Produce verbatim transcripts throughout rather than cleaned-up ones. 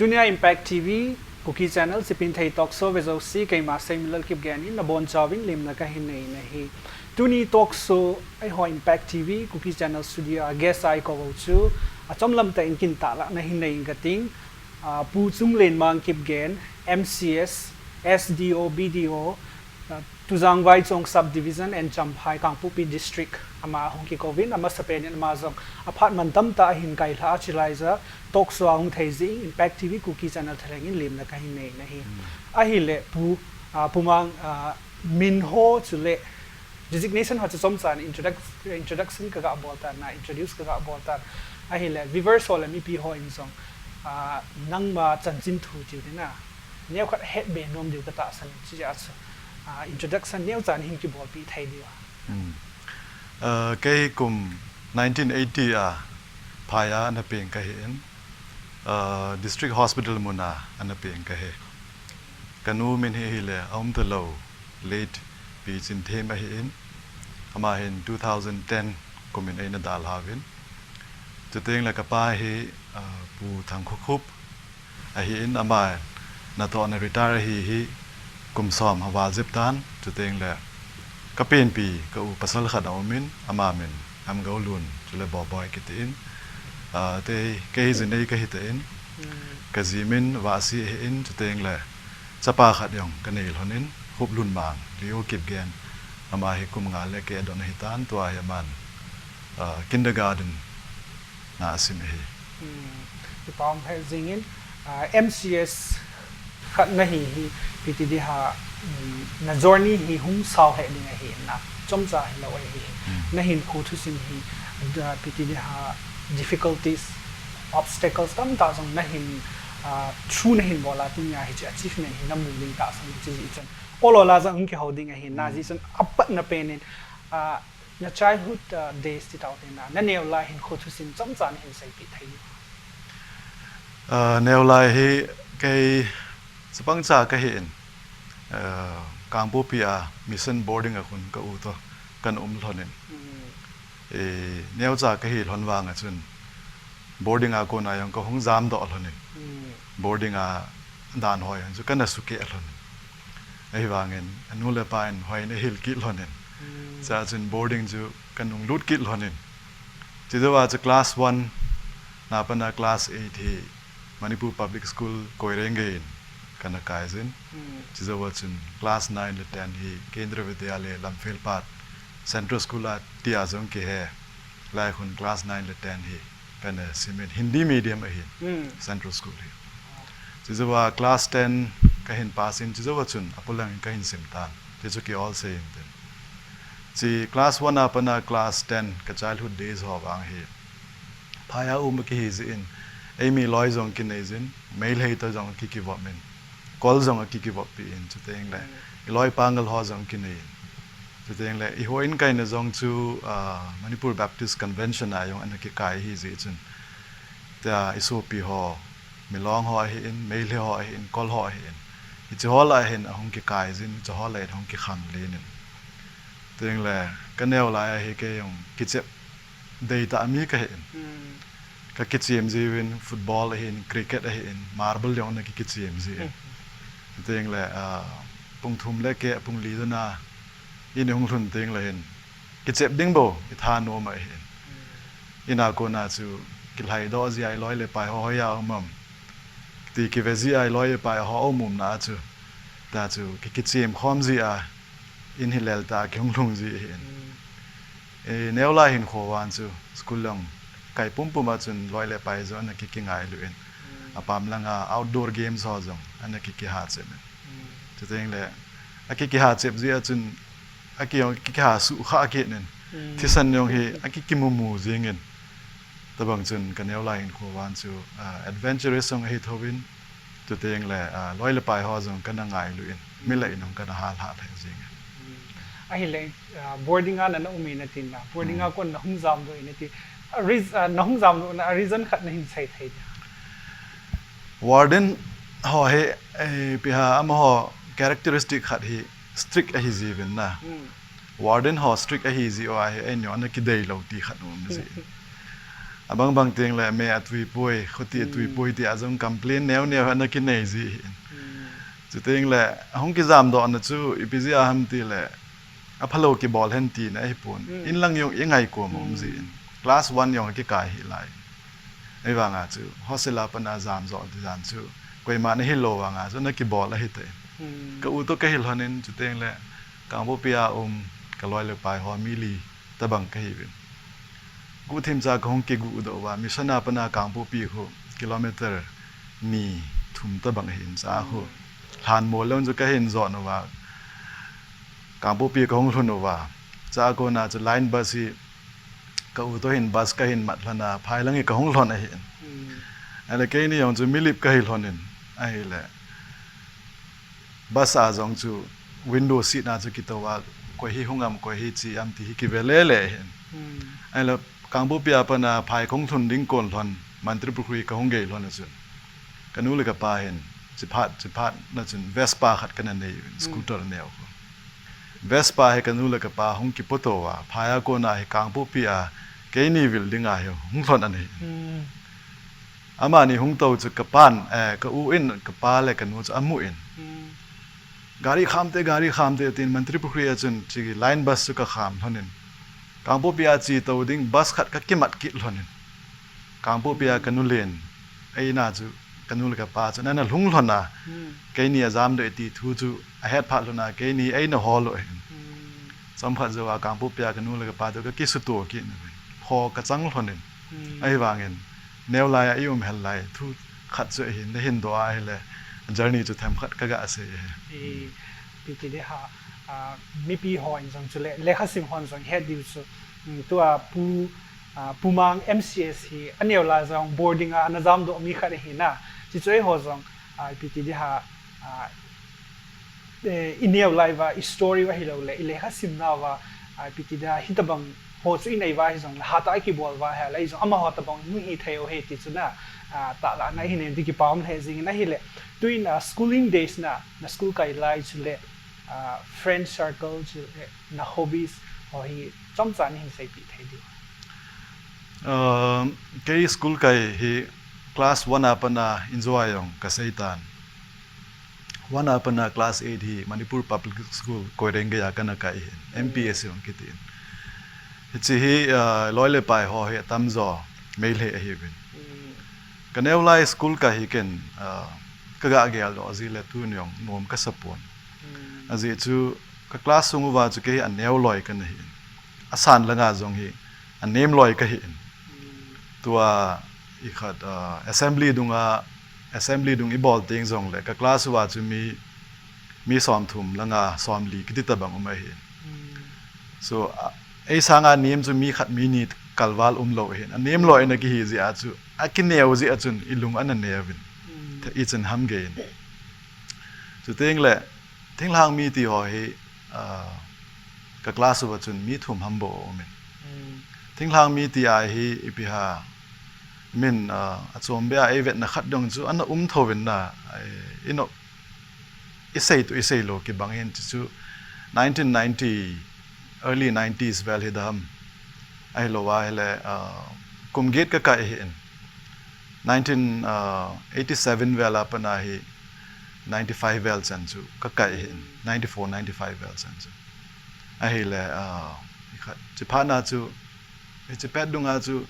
Tunia Impact T V Kuki Channel Sipin Thei Talk Show ve jouse, keima Seiminlal Kipgen in nabonchauvin lemna kahin nei nahi. Tuni Talk Show eiho Impact T V Kuki Channel Studio a guest a eikou u chu achomlam tah in kintah lah nahin nei inge kating. Ah, Pu Chunglenmang Kipgen, M C S, S D O, B D O, ah, Tujang Vaichong Subdivision and Champhai Kangpokpi District, ama hung kikouvin, amasapen in ama jong aphat mantam tah ahin kailha a, chulai a talk show a hung thei jing, Impact T V Kuki Channel thalheng in lemna kahin nei nahi. Ahile Pu, ah, Pu Mang, ah, min ho chule designation ho chu chomchan introduc-, introduction kaga bol tan, introduce kaga bol tan. Ahile viewers ho le mipi hon jong, ah, nangma chanchin thu tiu ding a neokhat hetbe nom diu katahsan, chujeh a chu, ah, introduction neocha nahin kibolpeh thei diu a. Hmm. Ah, kei kum nineteen eighty a Phai a ana peng kahin, ah, District Hospital mun a ana peng kahi. Kanu min hi ahile aumtalou, late Pi Chinthem ahin, ama hin two thousand ten kum in eina dalhauvin. Chuteng le kapa hi, ah, Pu Thangkhokhup ahin, ama natohna retire ahi hi kum som aval jep tan, chuteng le kapenpi ka u pasal khat aumin, ama min Amgoulun, chule Boboi kitin, ah, te kei hi Jinei kahi tan, kaji min Vahsi ahin, chuteng le chapa khat jong kanei lhonin, Khuplunmang, Leo Kipgen, ama hi kum nga le keh don ahitan, tua hi aman, ah, kindergarten na asim ahi. Hmm, kipa um lheh jingin, ah, M C S khat nahi hi, ipi ti ding ham, hmm, na journey hi hung sao lheh ding ahi, na chomcha hilou ahi. Hmm. Nahinkho thusim hi, ah, ipi ti ding ham, difficulties, obstacles tamtah jong nahin, ah, through nahin bol a tunia hiche achievement hi namu ding tahsan, hiche jeh chun ol ol a jong hung kihou ding ahi, na jeh chun apatna pen in, ah, na childhood, ah, days ti tao te na, na neolai hinkho thusim chomcha nahin seipeh thei diu. Ah, neolai hi kei chapangcha kahin, ah, Kangpokpi a mission boarding a kon ka u toh kana um lhonin. Hmm. Eh, neocha kahi lhon vang a chun boarding a kona jong kahung jamdoh lhonin. Hmm. Boarding a dan ho jong chu kana sukeh lhonin. Ahivangin anu le apa in hoi in ahil kit lhonin. Hmm. Chua chun boarding chu kanung lut kit lhonin. Chujouva chu class one na pat a class eight hi Manipur Public School Koirengei in kana kai jin. Hmm. Chujouva chun class nine le ten hi Kendriya Vidyalaya Lamphel Pat Central School a tia jong kihe. Lai khun class nine le ten hi kana simin, Hindi medium ahin, hmm, Central School hi. Chujouva class ten kahin pass in, chujouva chun apolang in kahin sim tan. Chuchu ki ol sei in tin. Chu class one a pat a class ten ka childhood days ho vang hi Phai a um kihi jeh in, eimi loi jong kinei jin, Meitei toh jong kikivop in, Kol jong akikivop pi in, chuteng le, hmm, iloi pangal ho jong kinei in. Chuteng le, ihou in kaina jong chu, ah, Manipur Baptist Convention a jong ana kikai ahi jeh chun. Tia isopi ho, Milong ho ahin, Meitei ho ahin, Kol ho ahin. Hiche ho lah a hin ahung kikai jin, hiche ho lah a hin ahung kikhanglen in. Chuteng le, ka neolai a hi kei jong kichep deitah mi kahin. Hmm. Ka kichem jiuvin, football ahin, cricket ahin, marble jong ana ki, kichem jin. Hmm. Chuteng le, ah, pung thum le keh, pung li jon a in ihung lhun teng le hin, kichep ding bou itha nom ahin. Hmm. In a kona chu kilhaidoh jia, iloi le pai ho hoiya um am ti kive jia, iloi le pai ho um um na chu, ta chu ki, kichem khom jia, in hilel ta kihung lhung ji ahin. Hmm. Eh, neolai hinkho vang chu school lang kai pumpum a chun loi le pai jong ana ki, kingailu in. Hmm. Apam langa outdoor games ho jong ana ki, kihachep in. Hmm. Chuteng le, aki, kihachep jia chun, aki jong ki, kihasuh kha kit in. Hmm. Thisan jong hi aki, kimumu jing in. Tabang chun ka neolai hinkho vang chu, ah, adventurous jong ahi thouvin, chuteng le, ah, loi le pai ho jong kana ngailu in, mi lah in jong kana hal hal lheh jing in. Hmm. Ahile, ah, boarding a na, na um in nati na, boarding a, hmm, kon na hung jamdoh in nati. A reas-, ah, na hung jamdoh na, a reason khat nahin sei thei dia? Warden ho hi, eh, ipi ham, amaho characteristic khat hi strict ahi jiuvin na. Hmm. Warden ho strict ahi jeh uva hi, eini jong ana kidei lou ti khat um ji. Abang bang teng le me atui poi, khuti atui poi ti a jong complain neo neo ana kinei ji hin. Chu teng le hung kijam doh na chu ipi ji a ham ti le aphalou kibol hen ti na hi pon. In lang jong i ngai ko mo um ji in. Class one jong kikai hi lai. Ei vang a chu hostel a pana jam jo ti jan chu koima na hi lo vang a chu na kibol a hi te. Ka u to ka hi lhon in chu teng le Kangpokpi a um ka loi le pai ho mi li tabang ka hi vin. Guhthim cha ka hung kiguh doh uva, mission a pana Kangpokpi khu kilometer ni thum tabang ahin cha khu. Lhan mo lon chu ka hin jot uva, Kangpokpi ka hung lhun uva. Cha kona chu line bus hi ka u to hin bus ka hin mat lhon a, phai lang hi ka hung lhon ahin. Ahile keini jong chu milip ka hi lhon in, ahile bus a jong chu window seat na chu kitoh a, koi hi hung am, koi hi che am ti hi kive le le hin. Ahile Kangpokpi a pana phai ka hung lhun ding kon lhon, Mantripukhri ka hung gei lhon a chun, ka nu le ka pa hin chiphat, chiphat na chun Vespa khat kana nei uvin, scooter neo khu. Vespa hi ka nu le ka pa hung kipotoh uva, phai a kona hi Kangpokpi a keini vil ding a hi hung lhon ana hi. Amani hung to chu ka pan, eh, ka u in ka pa le ka nu chu amu in. Gari kham te, gari kham te tin Mantripukhri a chun chi line bus chu ka kham lhon in. Kangpokpi a che to ding bus khat ka kimat kit lhon in. Kangpokpi a ka nu len, eina chu ka nu le ka pa chu ana lhung lhon a. Keini a jam doh e ti thu chu ahet phat lhon a, keini eina hol u hin. Chomkhat jou a Kangpokpi a ka nu le ka pa to ka kisuto kit na vin. Pho ka chang lhon in. Ahivangin, neo lai a i um hel lai, thu khat chu ahin, na hin doh a ahile, journey chu themkhat ka ga sei e. Ipi ti di ham, ah, mipi hon jong chu le, lekha sim hon jong het diu chu, mm, tua Pu, ah, Pu Mang M C S hi, aneo lai jong boarding a, ana jam doh mi khat ahi na, chi chu eiho jong, ah, ipi ti di ham, ah, eh, i neo lai uva, i story uva hilou le, i lekha simna uva, ah, ipi ti di ham, hitabang ho chu i nei uva hijong le, hatah a kibol uva hile, i jong amaho tabang mu hi thei u hi ti chu na, ah, tahlah na hi nei ti kipa um lheh jing in ahile. Tuin, ah, schooling days na, na school kai lai chu le, ah, friend circle chu le, na hobbies ho hi chomcha na hin seipeh thei diu. Ah, kei school kai hi class one a pana enjoy jong ka sei tan. One a pana class eight hi Manipur Public School Koirengei a kana kai hin, M P S jong kiti in. Hiche hi, ah, loi le pai ho hi atamjo Meitei ahiuvin. Ka neo lai school kai hi ken, ah, ka ga gel doh jeh le tun jong nom ka sa pon. Ajeh chu ka class sung uva chu kei hi aneo loi kana hi in. Asan langa jong hi anem loi ka hi in. Tua i khat, ah, assembly dunga, assembly dung i bol teng jong le ka class uva chu mi, mi somthum langa somli kiti tabang um ahi in. So, ah, ei sanga nem chu mi khat mi ni kalval um lou ahi in. Anem loi na kihi jeh a chu, akineo jeh a chun i lung ana neo vin. Ichun ham gei in. Chuteng le, thinglhang mi ti ho hi, ah, ka class uva chun mi thum ham bou aum in. Thinglhang mi ti a hi ipi ham, min, ah, achom beh a ei vetna khat dong chu ana um tho vin na, i nop, i sei to i sei lou kibang hin chu chu nineteen ninety, early nineties vel hi dam. Ahilou ahile, ah, kum get ka kai hi in. Nineteen, ah, eighty seven vel a pana hi ninety five vel chan chu ka kai hi in. Ninety four, ninety five vel chan chu. Ahile, ah, i khat, chi phat na chu, hiche pet dunga chu,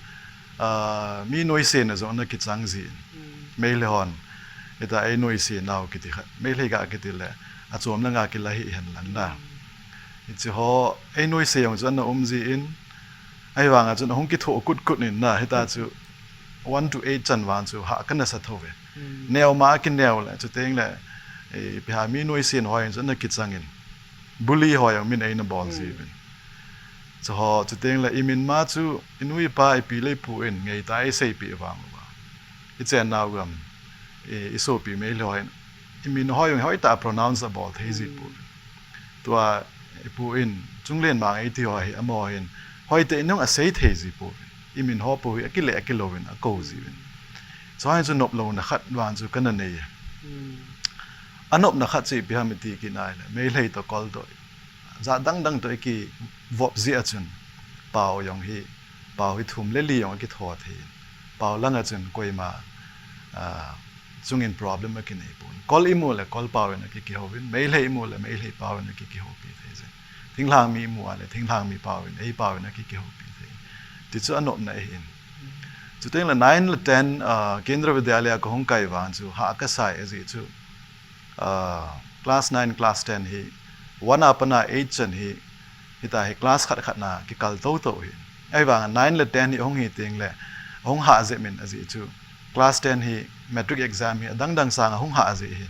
ah, mi noise na jong ana kichang jin. Meitei hon, hita ei noise nau kiti khat. Meitei ga kiti le, achom langa kila hi hen lang na. Hiche ho, ei noise jong chu ana um jin, ahivanga chun ahung kitho kut kut in na, hita chu one to eight chan vang chu ha kana sa tho ve. Neo ma kineo le, chuteng le, eh, ipi ham mi noise ho jong chu ana kichang in. Bully ho jong min eina bol ji vin. Chu ho, chuteng le i min ma chu, i nu i pa, i pi le i pu in, ngeitah a i seipeh vang uva. I chennau gam, i, i sopi Meitei ho in, i min ho jong hoitah a pronounce abol thei ji pou. Tua, i pu in, Chunglen Mang ei ti ho hi, amaho hin, hoitah in jong asei thei ji pou. I min ho pou hi, akile, akilou in, akou ji vin. Chu ho hin chu nop louna khat vang chu kana nei. Anopna khat chu ipi ham i ti kit nai le, Meitei to kol to. Jat dang dang to i kivop jeh a chun, pao jong hi, Pau hi thum le li jong akitho thei in. Pau langa chun koima, ah, chungin problem akinei pon. Kol imu le Kol pau in akikihou in, Meitei imu le Meitei pau in akikihoupi thei jin. Thinglhang mi imu a le Thinglhang mi pau in, ei pau in akikihoupi thei. Ti chu anopna ahi in. Chuteng le nine le ten, ah, Kendriya Vidyalaya kahung kai vang chu hah kasai ajeh chu, ah, class nine, class ten hi, one a pat a eight chan hi, hita hi class khat khat na kikal toto hi. Ahivang nine le ten hi hung hi teng le, hung hah jep in ajeh chu, class ten hi matric exam hi adang dang sanga hung hah jeh hin.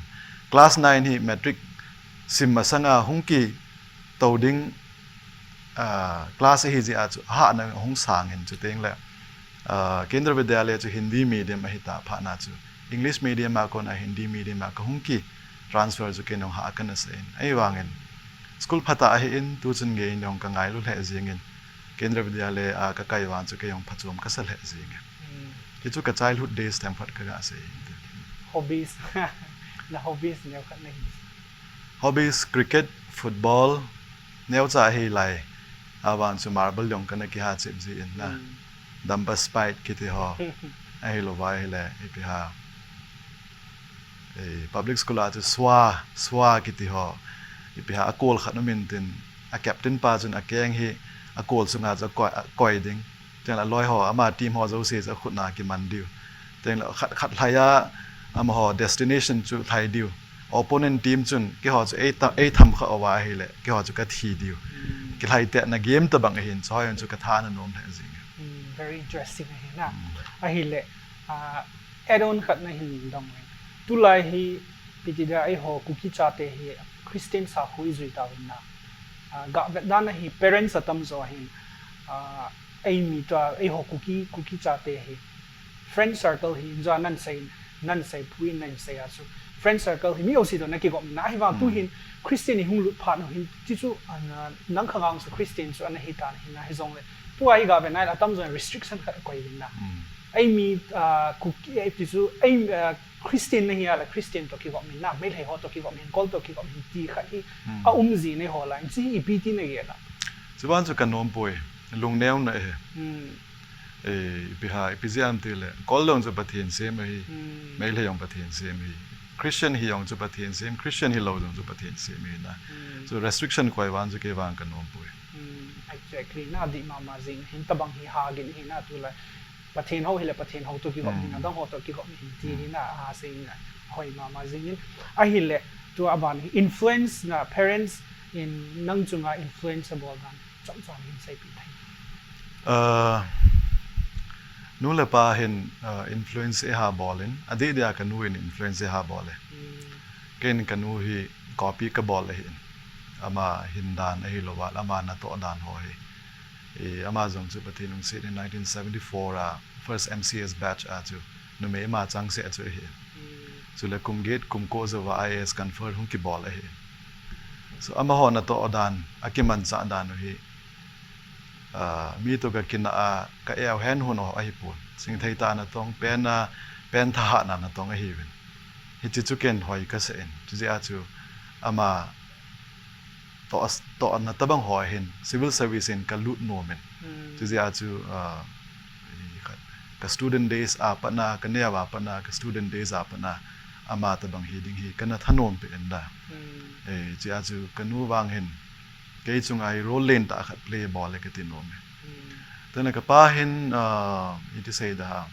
Class nine hi matric sim masanga hung kito ding, ah, class ahi jeh a chu, hahna hung sang in chuteng le, ah, Kendriya Vidyalaya chu Hindi medium ahi ta phat na chu, English medium a kon a Hindi medium a kahung ki transfer chu ken jong hah kana sa in. Ahivang in, school phatah ahi in, tuchun gei in jong kangailu lheh jing in, Kendriya Vidyalaya a kakai vang chu kei jong phachom kasa lheh jing in. Hmm. Hichu ka childhood days themkhat kaga sei in. Hobbies. Na hobbies neo khat nahi. Hobbies, cricket, football, neocha ahi lai. Avang chu marble jong kana kihah chep ji in na. Hmm. Dumbbell spike kiti ho. Ahilou va ahile, ipi ham. Eh, public school a chu swa, swa kiti ho. Ipi ham, akol khat um in tin, a captain pa chun akeng hi, akol sunga chu akoi, akoi ding. Teng le aloi ho, ama team ho jouse chu akhut na kiman diu. Teng le khat, khat lhai a, amaho destination chu lhai diu. Opponent team chun, keiho chu ei ta, ei tham kha uva ahile, keiho chu kathi diu. Hmm. Kilhai tena game tabang ahin, chu hoi chu katha ana nom lheh jing. Hmm, very interesting ahi na. Hmm. Ahile, ah, add on khat nahin dong le. Tulai hi, ipi ti dia eiho Kuki chate hi Christian sakhu ijui tauvin na. Ah, gavet dan a hi parents atamjo hin, ah, eimi tua, eiho Kuki, Kuki chate hi friend circle hi, injo a nan sei, nan sei pui, nan sei a chu. Friend circle hi mi jouse toh na kigop na, ahivang tu Hmm. hin Christian ihung lut phat u hin, ti chu, ah, nang khang a chu Christian chu ana hi tan hin na, hijongle. Tua hi gavet na atamjo restriction khat akoi vin na. Hmm. Eimi, ah, Kuki, eh, ti chu, ei, ah, Christian nahi a le Christian toh kigop min na, Meitei ho toh kigop min, Kol toh kigop min ti khat hi Hmm. aum ji nei ho la, hiche hi ipi ti nagel a. Chuban chu kanom poi, lungneo na ahi. Hmm. Eh, ipi ham, ipi jeh ham tile, Kol jong chu Pathen sem ahi, Hmm. Meitei jong Pathen sem ahi. Christian hi jong chu Pathen sem, Christian hilou jong chu Pathen sem ahi na. Hmm. So restriction koi vang chu kei vang kanom poi. Hmm, exactly. Na dih mama jing, hin tabang hi ha gin hi na tulai. Pathen ho hile Pathen ho toh kigop hin, Hmm. adang ho toh kigop hin ti Hmm. hi na, a sei na, hoi mama jing in. Ahile, tua ban hi influence na parents in nang chunga influence abol dan, chomcha hin seipi thei. Ah, nu le pa hin, ah, influence eiha bol in, adeh deh a kanu in influence eiha bol e. Hmm. Ken kanu hi copy kabol ahi in. Ama hin dan ahilou va, ama natoh dan ho hi. Eh, ama jong chu Pathen lungset in nineteen seventy-four a first M C S batch a chu numei ama changseh chu ahi. Hmm. Chule kum get, kum ko jouva I A S confer hung kibol ahi. So amaho natoh dan, akimanchah dan u hi, ah, mi toh ga kinah a, ka eu hen hun u ahipon. Singthei tah natong, pen a, pen thahatna natong ahiuvin. Hiche chu ken hoi kasah in. Chujeh a chu ama toh, tohna tabang ho hin civil service in kalut nom in. Hmm. Chujeh a chu, ah, ka student days a pat na, kaneo a pat na, ka student days a pat na, ama tabang hi ding hi kana thanom peh in da. Hmm. Eh, chujeh a chu kanu vang hin, kei chunga hi role lentah khat play bol e kati nom e. Hmm. Tena kapa hin, ah, iti sei da ham.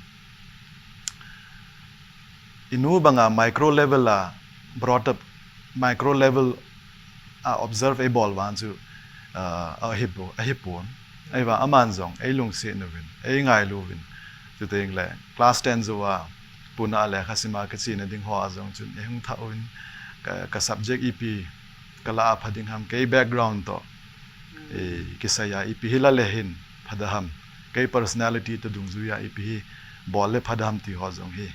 Inu banga micro level a brought up, micro level a observe eibol vang chu, ah, ahipon, ahipon. Ahivang aman jong eilungset uvin, eingailu uvin. Chuteng le class ten jouva, Pune a lekha sima kachena ding ho a jong chun eihung thah uvin, ka, ka subject ipi, kala a pha ding ham, kei background toh, eh, kisai a ipi hi la le hin phada ham, kei personality toh dungjui a ipi hi bol le phada ham ti ho jong hi,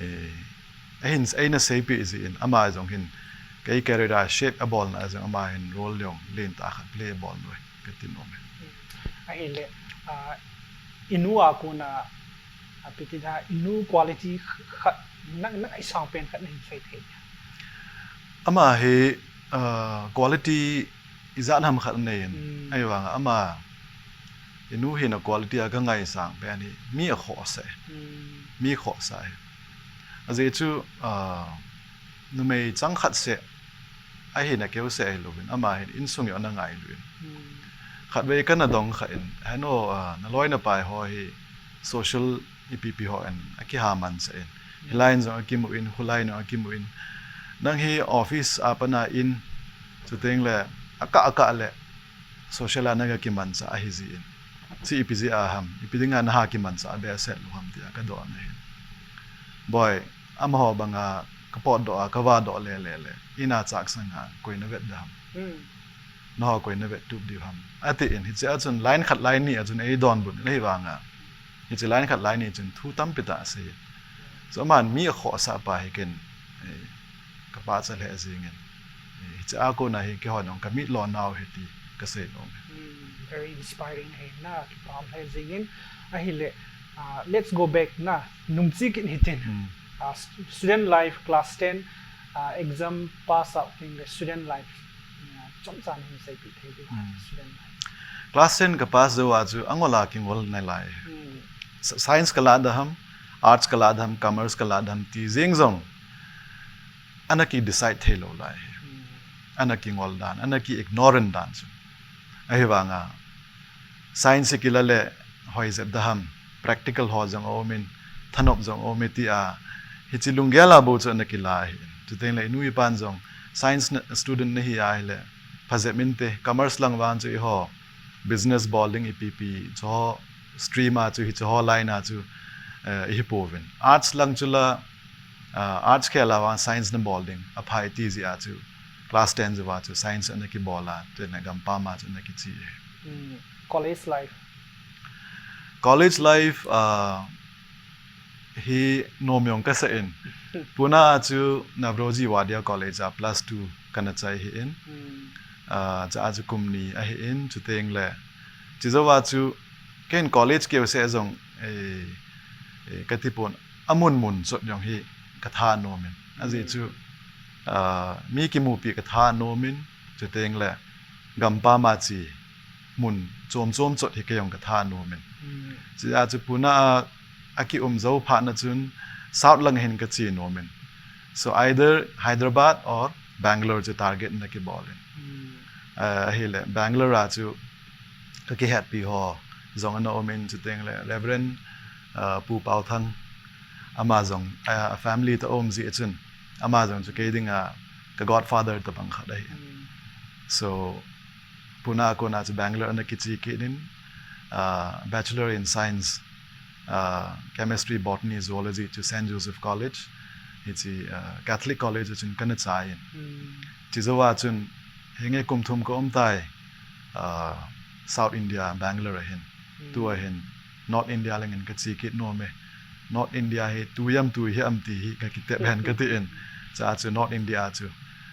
eh, ahin, eina seipeh jeh in, ama jong hin, kei career a shape abolna a jong ama hin role jong lentah khat play abol noi, kati nom e. Ahile, ah, inu a kona, ah, ipi ti da, inu quality khat, nang, nang ngaisang pen khat nahin sei thei. Ama hi, ah, quality ijat ham khat anei in, Hmm. ahivang ama inu hina quality a kangaisang pen hi mi akhohsah e. Mi khohsah e. Ajeh chu, ah, numei chang khat seh ahina keu seh ahilouvin, ama hin insung jong ana ngailu in. Khatvei kana dong kha in, henu, ah, naloi napai ho hi social ipi ipi ho in akiha mansah in. Hilai in jong akimu in, khulai in jong akimu in. Nang hi office a pat na in, chuteng le akah akah le social a naga kimansah ahi jeh in. Chu ipi jeh a ham, ipi dinga naha kimansah behseh lou ham tia kadoh na hin. Boi, amaho banga kapotdoh a, kavahdoh le le le, in a chaksang a, koi navet da ham. Nangho koi navet tup diu ham. Ati in, hiche a chun line khat line ni a chun eidonbut in ahivanga. Hiche line khat line ni chun thu tampi tah asei. So aman mi akhohsah pa hi ken, eh, kapachat lheh jeng in. Eh, hiche a kona hi keihon jong kamit lo nau ahi ti kasei nom e. Very inspiring ahi na, kipah lheh jeng in. Ahile, ah, let's go back na, nung chikit hitin. Ah, st-, student life, class ten, ah, exam pass out teng le student life. Ah, chomcha nahin seipeh thei diu, student life. Class ten kapass jou a chu angol a kingol nalai. S-, science kalah da ham, arts kalah da ham, commerce kalah da ham ti jeng jong ana kidecide thei lou lai. Ana kingol dan, ana ki ignorant dan chu. Ahivanga science hi kila le hoi jep da ham, practical ho jong aum in, thanop jong aum e tia, hiche lunggel a bou chu ana kila ahi. Chuteng le inu ipan jong science na, student nahi ahile, phajep inte, commerce lang vang chu eiho business bol ding ipi ipi, chuho stream a chu, hicheho line a chu, eh, ihi pouvin. Arts lang chu la, ah, arts khel a vang science nabol ding aphai ti jeh a chu, class ten jou a chu science ana kibol a, chuteng le gampam a chu ana kiche e. College life? College life, ah, hi nom jong kasah in. Pune a chu Navroji Wadia College a plus two kana chai ahi in. Ah, chua chu kum ni ahi in, chuteng le. Chujou a chu ken college keu seh jong, eh, eh, kati pon, amun mun chot jong hi katha nom in. Ajeh chu, ah, mi kimupi katha nom in, chuteng le gampam a che mun chom chom chot hi kei jong katha nom in. Chua chu Pune a, akium jou phat na chun South lang hin kache nom in. So either Hyderabad or Bangalore chu target na kibol in. Ah, ahile Bangalore a chu kakihetpi ho jong ana um in, chuteng le Reverend, ah, Pu Paothang, ama jong, ah, family toh aum jeh chun, ama jong chu kei dinga ka godfather tobang khat ahi. So Pune a kona chu Bangalore ana kiche kit in, ah, Bachelor in Science, ah, Chemistry, Botany, Zoology chu Saint Joseph College, hiche, ah, Catholic College a chun kana chai in. Chujou a chun, henge kum thum kaum tai, ah, South India, Bangalore a hin. Tua hin North India lang in kache kit nom e. North India hi tui am tui hi am ti hi kakitep hen kati in. Chua chu North India chu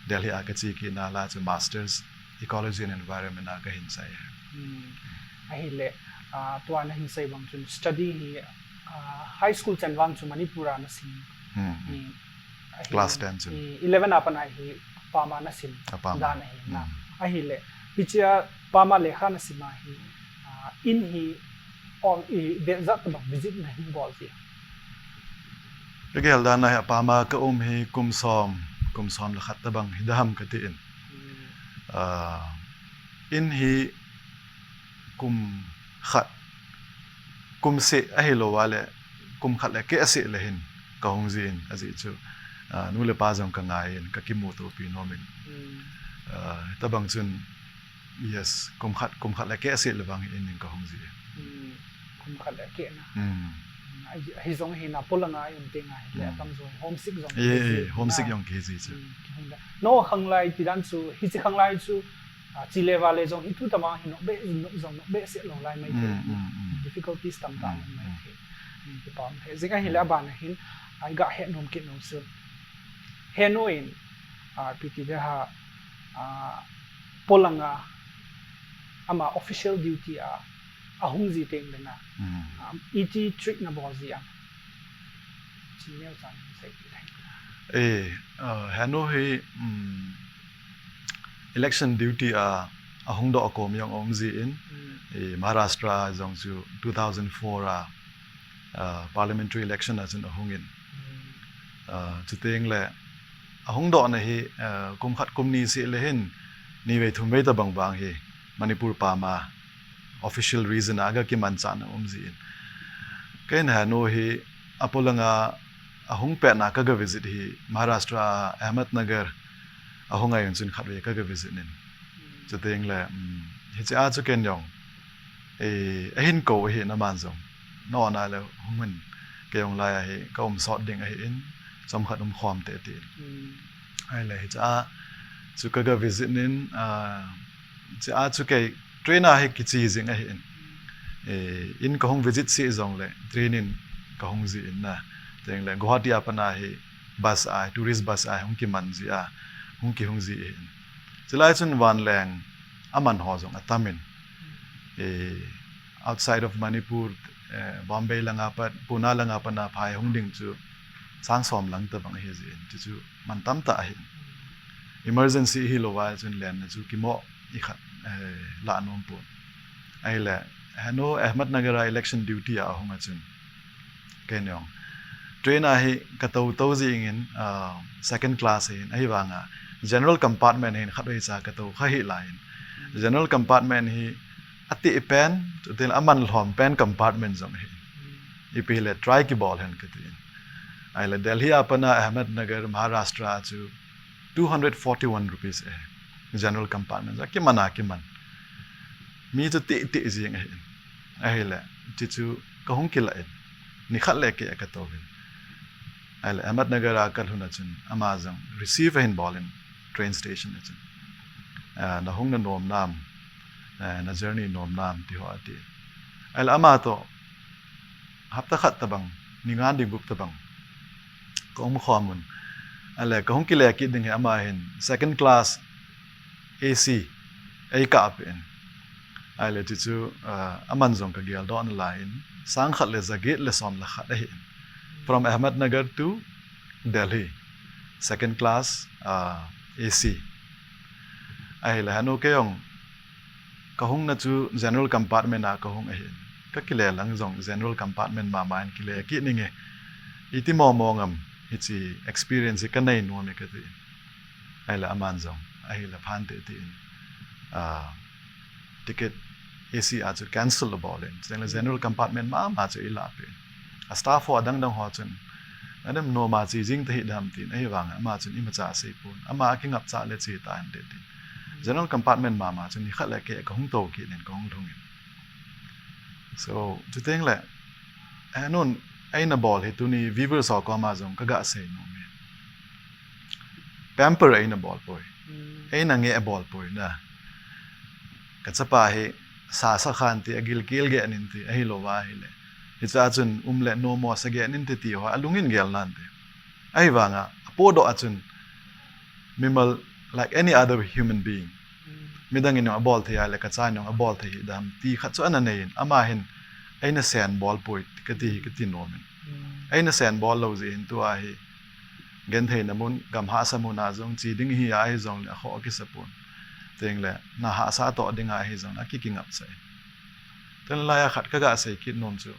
Delhi a kache kit na la chu Masters Ecology and Environment a kahin chai e. Ahile, ah, tua nahin sei bang chun study hi, ah, high school chan vang chu Manipur a nasim. Class ten chun. Eleven a pat a hi Pam a nasim dan ahi na. Ahile, hichea Pam a lekha nasim a hi, ah, in hi, ol, ivet jat tobang visit nahin bol ji? Kagel dan a hi Pam a kaum hi kum som, kum som le khat tobang hi da ham kati in. Ah, in hi kum khat, kum seh ahilou a le, kum khat le keh seh le hin kahung ji in, ajeh chu, ah, nu le pa jong kangai in, kakimutopi nom in. Ah, tobang chun, yes, kum khat, kum khat le keh seh le vang in, in kahung ji in. Kum khat le keh na. Ahi, ahi jong hi na polanga i um teng ahile, atamjo homesick jong kihi ji na. Homesick jong kihi ji chu. Kihung da. Nangho khanglai ti dan chu, hiche khanglai chu, ah, che le vale jong hi tu tobang hi nop be, nop jong nop behseh lou lai mai thei. Difficulties tamtah um mai thei. Kipah um thei. Jing ahile aban a hin, ah, iga het nom kit nom chu. Henu in, ah, ipi ti ding ham, ah, polanga, ama official duty a, ahung ji teng le na, ah, iti treat nabol ji am? Chi neocha nahin seipeh thei. Eh, ah, henu hi, um, election duty a ahung doh kom jong aum jin, eh, Maharashtra jong chu two thousand four a, ah, parliamentary election a chun ahung in. Ah, chuteng le ahung dohna hi, ah, kum khat kum ni seh le hin, ni vei thum vei tabang vang hi Manipur pam a official reason a aga kimanchahna um jin. Kei in henu hi apolanga ahung petna kaga visit hi Maharashtra Ahmednagar ahung a jong chun khat vei kaga visit in. Chuteng le, um, hiche a chu ken jong, eh, ahin kou ahin aman jong. Nona le hung in kei jong lai a hi ka um sot ding ahin, chomkhat um khom te tin. Ahile hiche a chu kaga visit in, ah, hiche a chu kei train a hi kiche jing ahin. Eh, in kahung visit seh jong le train in kahung jin na. Chuteng le Guwahati a pat a hi bus a, tourist bus a hung kiman ji a, hung kihung ji ahin. Chulai chun vanleng aman ho jong atam in. Eh, outside of Manipur, eh, Bombay langa pat, Pune langa pat a phai hung ding chu sang som lang tabang ahi jin. Chu chu man tamtah ahin. Emergency hilou a chun lenna chu kimo ikhat, eh, la nom pon. Ahile, henu Ahmednagar a election duty a ahung a chun. Kei in jong. Train a hi katou tou jing in, ah, second class ahin, ahivang a general compartment ahin khat vei cha katou kha hih lai in. General compartment hi ateh pen, chuteng le aman lhom pen compartment jong ahi. Ipi hile try kibol hen kati in. Ahile Delhi a pat a Ahmednagar, Maharashtra chu two hundred forty-one rupees ahi. General compartment chu akiman a kiman. Mi chu teh teh jing ahin. Ahile, chu chu kahung kila in. Nikhat le kei a katou in. Ahile, Ahmednagar a kalhun a chun, ama jong receive ahin bol in train station a chun. Ah, nahung na nom nam, ah, na journey nom nam ti ho ati. Ahile, ama toh, hapta khat tabang, ni nga ding gup tabang. Ka um khom un. Ahile, kahung kile kit ding hi ama hin, second class A C, eikah peh in. Ahile, chu chu, ah, aman jong kagel doh nalai in, sang khat le ja get le som le khat ahin. From Ahmednagar to Delhi, second class, ah, A C. Ahile, henu kei jong, kahung na chu general compartment a kahung ahin. Kakile lang jong general compartment mama in kile kit ning e. Iti momo ngam hiche experience hi kanei nom e kati in. Ahile aman jong, ahile phante tin. Ah, ticket A C a chu cancel abol in. Chuteng le general compartment mama chu eila peh in. A staff ho adang dang ho chun, "Adem noma che jing tahih dem?" tin, ahivang ama chun imacha asei pon. Ama akingap cha le che ta hen te tin. General compartment mama chun nikhat le kei kahung tou kit in kahung lhung in. So, chuteng le, eh, nun, eina bol hi tuni viewers ho koma jong kaga sei nom e. Pamper eina bol poi. Eina nge bol poi na. Kachapa hi sa sa khan ti agilkel ge nin ti ahilou va ahile. Hicha chun um le nom mo sa ge nin ti ti ho alungin gel nante. Ahivang a, apodoh a chun mimal like any other human being. Midang in jong abol thei a le kacha in jong abol thei hih dem ti khat chu ana nei in. Ama hin eina sen bol poi kati hi kati nom in. Eina sen bol lou jeh hin tua hi gentheina mun, gam hahsa mun a jong che ding hi a hi jong le akhoh akisa pon. Chuteng le na hahsa toh ding a hi jong le akikingap cha in. Chuteng lai a khat kaga sei kit nom chu.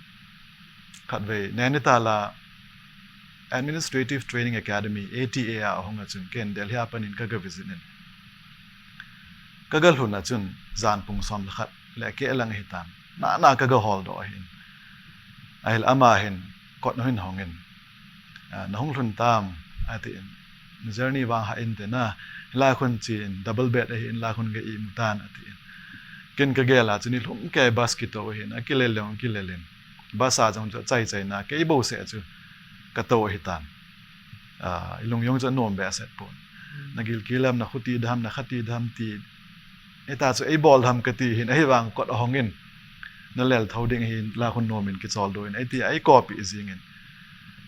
Khatvei, Nainital a Administrative Training Academy, A T A a ahung a chun, ken Delhi a pat in kaga visit in. Kaga lhun a chun, jan pung som le khat le keh lang ahitan. Na, na kaga holdoh ahin. Ahile ama hin, kot na hin hong in. "Ah, nahung lhun tam," ati in. "Na journey vang hah inte na, hilai khun che in, double bed ahin, hilai khun ga imu tan," ati in. Ken kagel a chun, nilhum kei bus kitou ahin, akile le akile le. Bus a jong chu achai chai na, kei bou seh chu katou ahitan. Ah, ilung jong chu anom behseh pon. Na gilkel ham, na khuti dem, na khati dem ti. Hita chu eibol dem kati hin, ahivang kot ahong in. Na lel tho ding ahin, la khun nom in kichol doh in, eiti a eikopi jing in.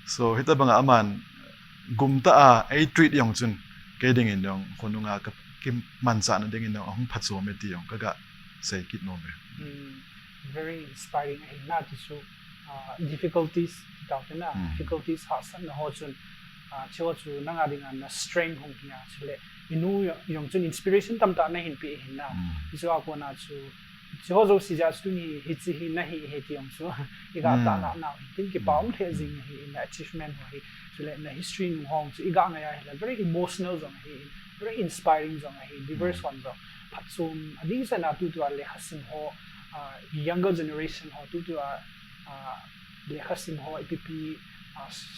So, hitabang a aman gum ta a, eitreat jong chun, kei ding in jong, khonung a ka, kimanchah na ding in jong, ahung phachom e ti jong, kaga sei kit nom e. Very inspiring ahi na ti chu, ah, difficulties ti tau te na, difficulties hahsatna ho chun, ah, chu chu nanga ding a na strength hung hi a chule, inu jong chun inspiration tamtah nahin pe ahin na. Hichu a kona chu, hichu ho jouse jeh a chu tuni hiche hi nahi ahi ti jong chu iga tahlang nau hin tin, kipa um lheh jing ahi in, achievement ho hi, chule na history nung ho chu iga ngai a ahile very emotional jong ahi in, very inspiring jong ahi in, viewers hon jong phatchom ading chan a tutua lekha sim ho, younger generation ho tutua lekha sim ho ipi pi,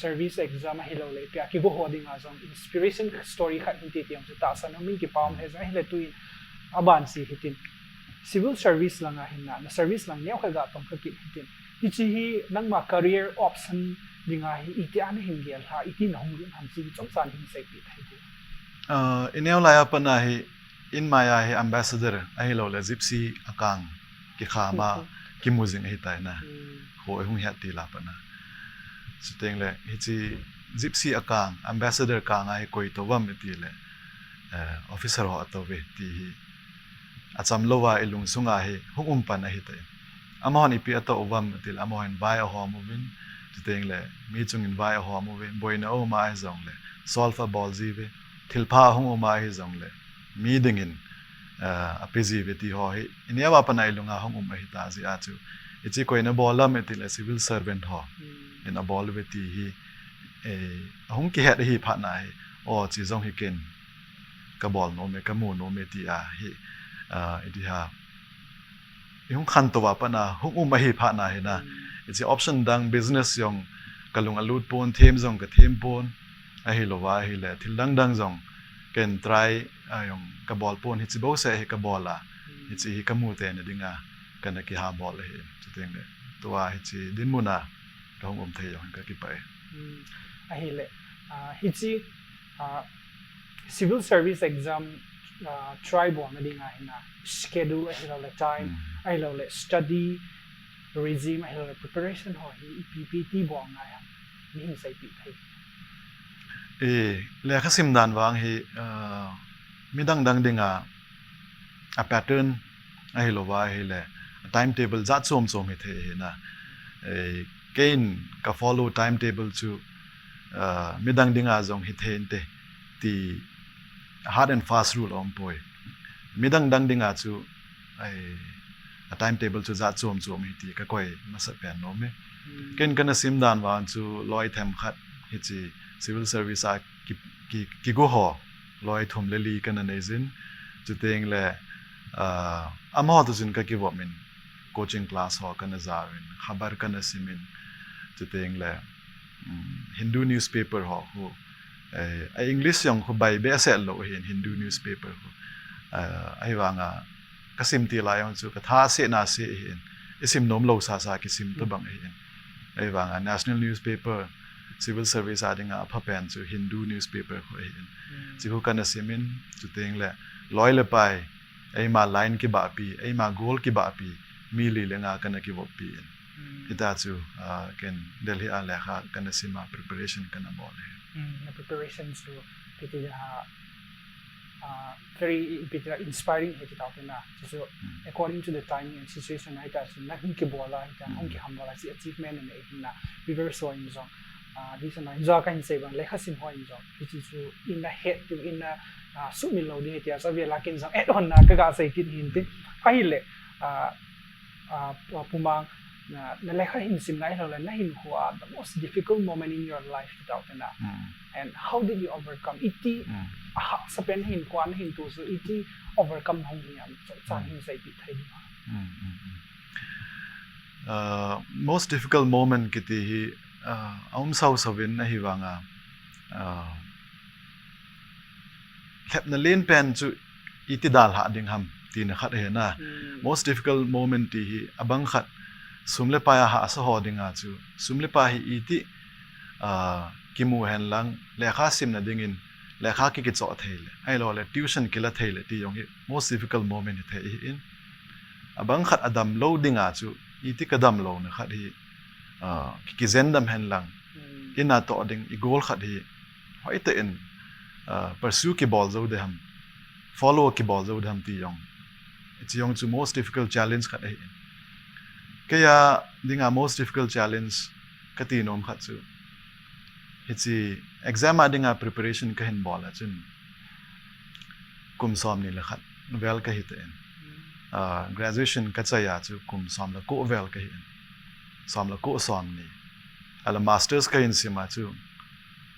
service exam ahilouleh ipi a kigo ho dinga jong inspiration story khat hinte ti jong chu tahsan um in, kipa um lheh jing ahile tuin aban chu hitin, civil service langa hin na, na service lang neokhat ga tong kha kit hitin, hiche hi nangma career option dinga hi itia nahin gel ham, iti nahung lut ham, hiche hi chomcha nahin seipeh thei diu. I neo lai a pat na hi in mai a hi ambassador ahilouleh Gypsy a kang kikham a kimu jing ahitai na. Kho ihung het til a pat na, chuteng le hiche Gypsy a kang, ambassador kang a hi koi tou vem itile officer ho atouve ti hi acham louva ilungsunga hi hung um pan ahitai. Amahon ipi atou uvem itile amahon vai ahom uvin, chuteng le mi chungin vai ahom uve, boina aum a hijongle solve abol jiuve, thilpha ahung um a hijongle mi dingin ape jiuve ti ho hi i neo a pat na ilunga hung um ahita jeh a chu, hiche koiyin abol ham itile civil servant ho in abol uve ti hi ahung kihet ahi phat na hi, o, hiche jong hi ken kabol nom e, kamu nom e ti a hi, iti ham, ihung khantou a pat na hung um ahi phat na hi na, hiche option dang business jong kalung alut pon, them jong kathem pon, ahilouva ahile thil dang dang jong ken try jong kabol pon, hiche bouseh hi kabol a, hiche hi kamu tena dinga kana kihabol ahi, chuteng le tua hiche dinmun a kahung um thei jong kakipah e. Ahile hiche civil service exam try bolna dinga hin na schedule ahilouleh time, ahilouleh study regime ahilouleh preparation ho hi ipi ipi ti bol ngai ham, nahin seipeh thei? Lekha sim dan vang hi midang dang dinga a pattern ahilouva ahile time table jat chom chom hithei ahi na. Keiin ka follow time table chu midang dinga jong hithei inte ti hard and fast rule aumpoi. Midang dang dinga chu a time table chu jat chom chom ahi ti kakoi masapen nom e. Ken kana sim dan vang chu loi themkhat hiche civil service a ki, ki, kigo ho loi thum le li kana nei jin, chuteng le amaho toh chun kakivop in, coaching class ho kana jauvin, khabar kana simin, chuteng le Hindu newspaper ho khu, a English jong khu bai behseh lou ahin, Hindu newspaper khu, ahivanga kasim til a jong chu katha sehna seh ahin, isim nom lou sasa kisim tobang ahin, ahivanga national newspaper, civil service a dinga aphapen chu Hindu newspaper khu ahin, hiche khu kana simin, chuteng le loi le pai, eima line kibahpi, eima goal kibahpi mi li le nga kana kivoppi in, hita chu ken Delhi a lekha kana sim a preparation kana bol ahi. Na preparation chu kiti a very inspiring ahi ti tau te na. Chu according to the timing and situation, hita chu nahung kibol a, hita nahung kihambol a, hiche achievement nanei ahin na, viewers ho in jong, hiche na in jong kahin sei bang, lekha sim ho in jong hiche chu ina het diu, ina sumil lou ding ahi tia chu avel a ken jong add on na kaga sei kit ahin tin. Ahile Pu Mang, na lekha hin simna ahilouleh nahinkho a the most difficult moment in your life ti tau te na, and how did you overcome? Iti ahahsa pen nahinkho a nahin toh chu iti overcome nahung hi ham, chomcha nahin seipeh thei diu ham? Most difficult moment kiti hi aum sausau vin, ahivanga lhepna len pen chu iti dalhah ding ham tina khat ahi na. Most difficult moment ti hi abang khat sum le pai a hahsa ho dinga chu sum le pai hi iti kimu henlang lekha simna dingin lekha kikichoh thei le, ahilouleh tuition kila thei le ti jong hi most difficult moment hithei ahin, abang khat adam lou dinga chu iti kadam louna khat hi kikijen dam henlang, ina toh ding i goal khat hi hoitah in pursue kibol jou ding ham, follow kibol jou ding ham ti jong, hiche jong chu most difficult challenge khat ahin. Keija dinga most difficult challenge kati nom khat chu hiche exam a dinga preparation kahin bol a chun kum somni le khat vel kahi tan. Ah, graduation kachai a chu kum som le ko vel kahi in. Som le ko somni. Ahile masters kahin sim a chu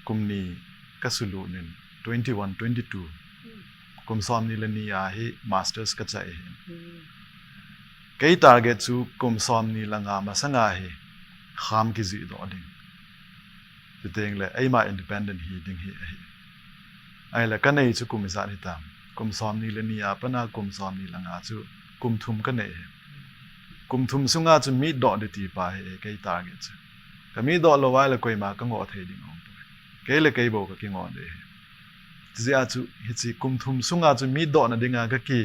kum ni kasulut in twenty-one, twenty-two. Kum somni le ni a hi masters kachai ahi. Kei target chu kum somni le nga masanga hi kham kijih doh ding. Chuteng le eima independent hi ding hi ahi. Ahile kanei chu kum ijat hitam. Kum somni le ni a pat a kum somni le nga chu kum thum kanei ahi. Kum thum sunga chu meet doh ding ti pa hi kei target chu. Ka meet doh lou ahile koima kangoh thei ding aum poi. Kei le kei bou kakingoh ding ahi. Chujeh a chu hiche kum thum sunga chu meet doh na dinga kaki,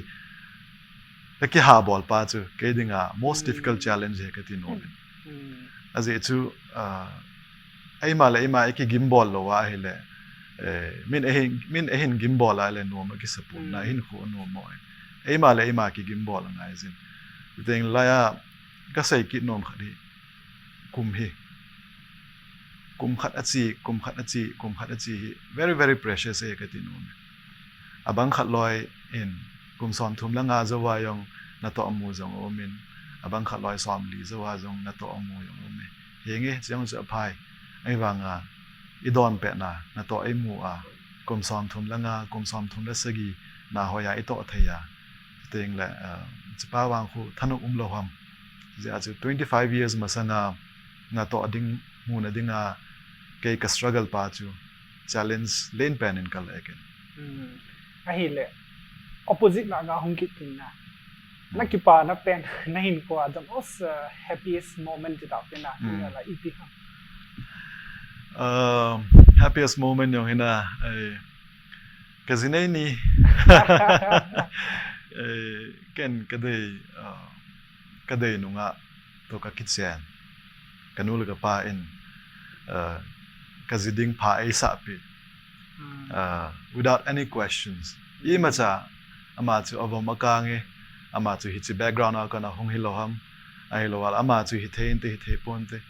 kakihabol pa chu kei dinga most difficult challenge ahi kati nom in. Ajeh chu, ah, eima le eima ikigimbol lou ahile, eh, min eihin, min eihin gimbol ahile nom akisa pon na, hinkho anom mo e. Eima le eima kigimbol angai jin. Chuteng lai a kasei kit nom khat hi kum hi. Kum khat ache, kum khat ache, kum khat ache hi very, very precious ahi kati nom e. Abang khat loi in kum somthum le nga jouva jong natoh mu jong aum in, abang khat loi somli jouva jong natoh mu jong aum e. Henge, chujong chu aphai. Ahivanga idon petna natoh imu a, kum somthum le nga, kum somthum le sagi na hoiya itoh thei a. Chuteng le, ah, hichepa vang khu thanop umlou ham. Chujeh a chu twenty-five years masanga natoh ding, mu na dinga kei ka struggle pa chu challenge lenpen in kala e ken. Ahile, opposite na nga hung kit tin na. Nakipana pen, nahinkho a the most, uh, happiest moment ti tau tin na, la ipi ham. Uh, happiest moment jong hi na, eh, kaji nei ni. Eh, ken kadei, uh, kadei nunga toh kakichen. Kanu le kapa in, uh, kaji ding pha eisah peh. Uh, without any questions. Imacha, ama chu avom akang e, ama chu hiche background a kana hung hilou ham, ahilou le ama chu hithei inte, hithei ponte.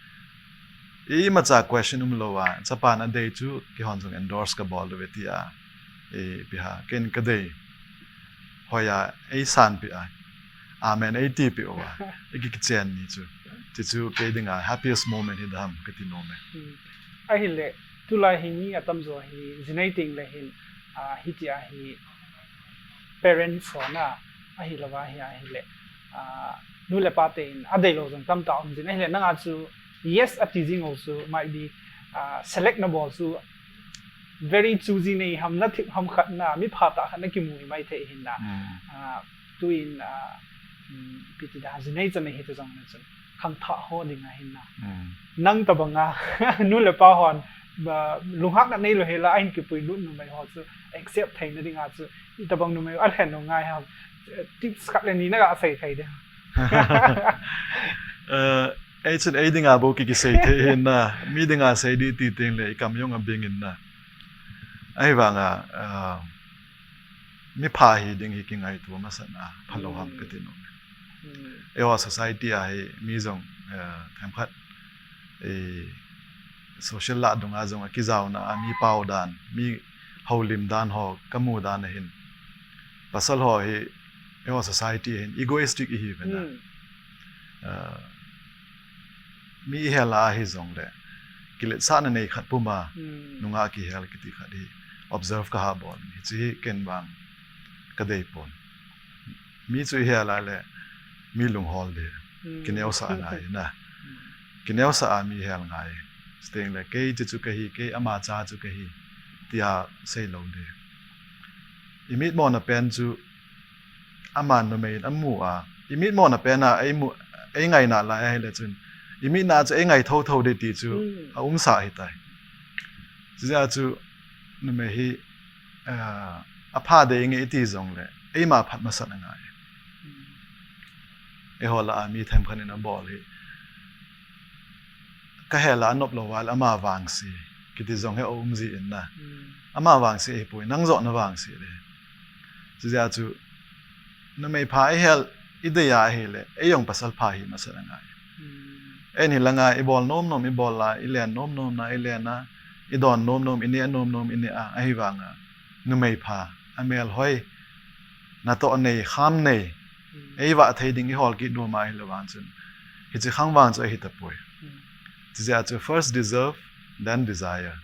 Imacha question umlou a, chapan adei chu keihon jong endorse kabol uve tia. Ipi ham, ken kadei. Hoiya eisanpeh a. Amen eitipeh uva. Iki kichen ni chu. Chuchu kei dinga happiest moment hi dam kati nom e. Ahile, tulai hi mi atamjo hi, jinei teng le hin, ah, hitia hi parents ho na, ahilou va hi ahile, ah, nu le pa ten adeilou jong tamtah um jin ahile, nanga chu yes ati jing u chu, might be, ah, select nabol chu, very choosy nei ham, nathip ham khat na, mipha tah khat nakimu hi maithei hin na. Ah, tuin, ah, ipi ti da, jinei chanei hita jong le chun. Khangthah ho ding ahin na. Nang tabanga, nu le pa hon, ba, lunghang na neilou hela, ahin kipuilut numei ho chu, accept theina dinga chu, itabang numei, alhen u ngai ham, tips khat le ni naga sei thei ding. Eh, ei chun ei dinga bou kikisei thei hin na, mi dinga sei ding ti teng le, ikam jong abing in na. Ahivanga, ah, mipha hi ding hi kingaito masat na phalou ham kati nom e. Eiho society a hi mi jong, eh, themkhat, eh, social lah dunga jong akijaona a mi pao dan, mi houlim dan ho kamu dan ahin. Pasal ho hi eiho society a hin egoistic ihiuve na. Eh, mi ihel a ahi jongle, kiletsahna nei khat puma, nunga kihel kiti khat hi observe kaha bol. Hiche hi ken vang kadei pon. Mi chu ihel a le, mi lunghol ding. Kineosah angai na. Kineosah a mi hel ngai. Chuteng le, kei chuchu kahi, kei ama cha chu kahi, tia seilou ding. Imitmona pen chu, aman numei in amu a, imitmona pen a, eimu, eingaina lai ahile chun, imitna chu eingai thotho ding ti chu, aumsa ahitai. Chujeh a chu, numei hi, ah, apha dei nge iti jongle, eima phat masat angai. Eiho lah a mi themkhat in abol hi. Kahel a anop lou a le ama vangse, kiti jong hi aum ji in na. Ama vangse ahipoi, nang joh navangse ding. Chujeh a chu, numei pha ihel, idei a ahile, eijong pasal pha hi masat angai. Eihin hilanga, ibol nom nom, ibol a, ilen nom nom na, ilen a, idon nom nom, ineh nom nom, ineh a, ahivanga, numei pha, amel hoi, natoh nei, kham nei, ei vah thei ding i hol kit nom ahilou vang chun, hiche khang vang chu ahi tapoi. Chijeh a chu first deserve, then desire.